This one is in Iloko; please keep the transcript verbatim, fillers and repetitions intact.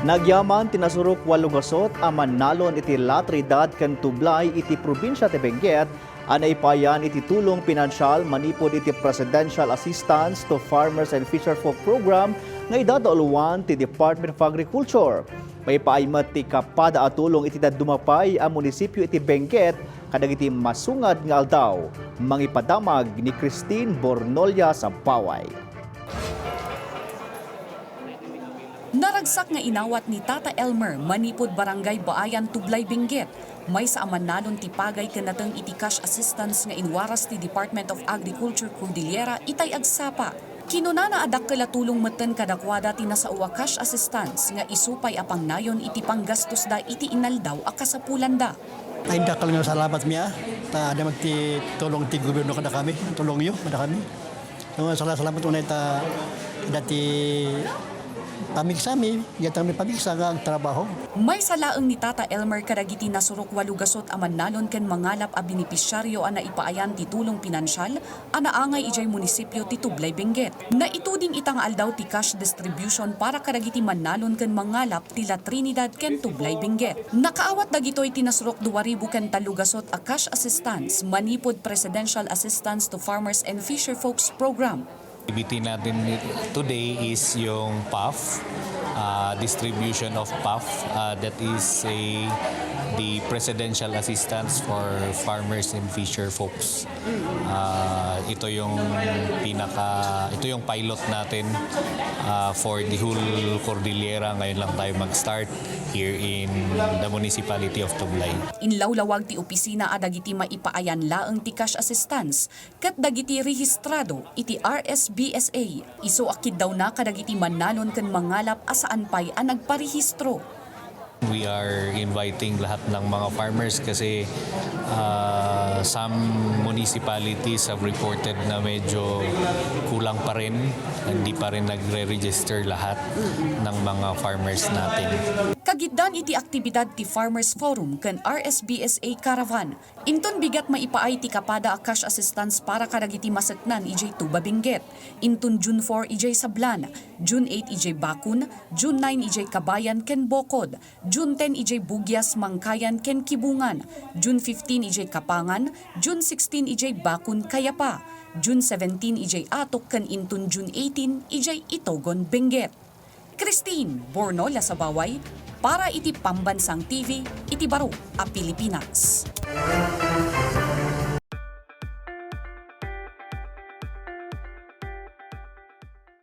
Nagyaman ti nasurok walugasot a mannalon iti La Trinidad ken Tublay iti probinsia ti Benguet a naipaayan iti tulong pinansial manipud iti Presidential Assistance to Farmers and Fisherfolk Program nga idadauluan ti Department of Agriculture. Maipaay met ti kapada a tulong iti dadduma pay a munisipyo iti Benguet kadagiti masungad nga aldaw. Mangipadamag ni Christine Bornolia Sabaway. Naragsak nga inawat ni Tata Elmer manipud Barangay Baayan, Tublay, Benguet. Maysa a mannalon ti pagay ken nateng iti cash assistance nga inwaras ti Department of Agriculture Cordillera itay agsapa. Kinunana a dakkel a tulong metten kadakuada ti nasao a cash assistance nga isu pay a pangnayon iti panggastosda iti inaldaw a kasapulanda. Ay, dakkel nga salamat mi, ah. Ta adda met ti tulong ti gobyerno kadakami, tulongyo kadakami. So, sala-, salamat unay ta dati pamigsami, diay pamigsa nga agtrabaho. Maysa laeng ni Tata Elmer kadagiti nasurok walugasot a mannalon ken mangalap a benepisiario a naipaayan ti tulong pinansial a naangay idiay munisipyo ti Tublay, Benguet. Naituding ita nga aldaw ti cash distribution para kadagiti mannalon ken mangalap ti La Trinidad ken Tublay, Benguet. Nakaawat dagitoy ti nasurok dua ribu ken tallugasot a cash assistance manipud Presidential Assistance to Farmers and Fisherfolks Program. Activity natin today is yung PAF, ah, distribution of PAF, ah, that is a, the Presidential Assistance for Farmers and Fisher Folks. Ah, ito yung pinaka, ito yung pilot natin, ah, for the whole Cordillera. Ngayon lang tayo mag-start here in the municipality of Tublay. Inlawlawag ti opisina a dagiti maipaayan laeng ti cash assistance ket dagiti rehistrado iti R S B S A. Isu a kiddawna kadagiti mannalon ken mangalap a saan pay a nagparehistro. We are inviting lahat ng mga farmers kasi, ah, some municipalities have reported na medyo kulang pa rin, hindi pa rin nagre-register lahat ng mga farmers natin. Kagiddan iti aktibidad ti Farmers Forum ken R S B S A Caravan, inton bigat maipaay ti kapada a cash assistance para kadagiti maseknan idiay Tuba, Benguet. Inton June four idiay Sablan, June eight idiay Bakun, June nine idiay Kabayan ken Bokod, June ten idiay Bugias, Mangkayan ken Kibungan, June fifteen idiay Kapangan, June sixteen idiay Bakun, Cayapa, June seventeen idiay Atok ken inton June eighteen idiay Itogon, Benguet. Christine Bornola Sabaway para iti Pambansang T V iti baro a Pilipinas.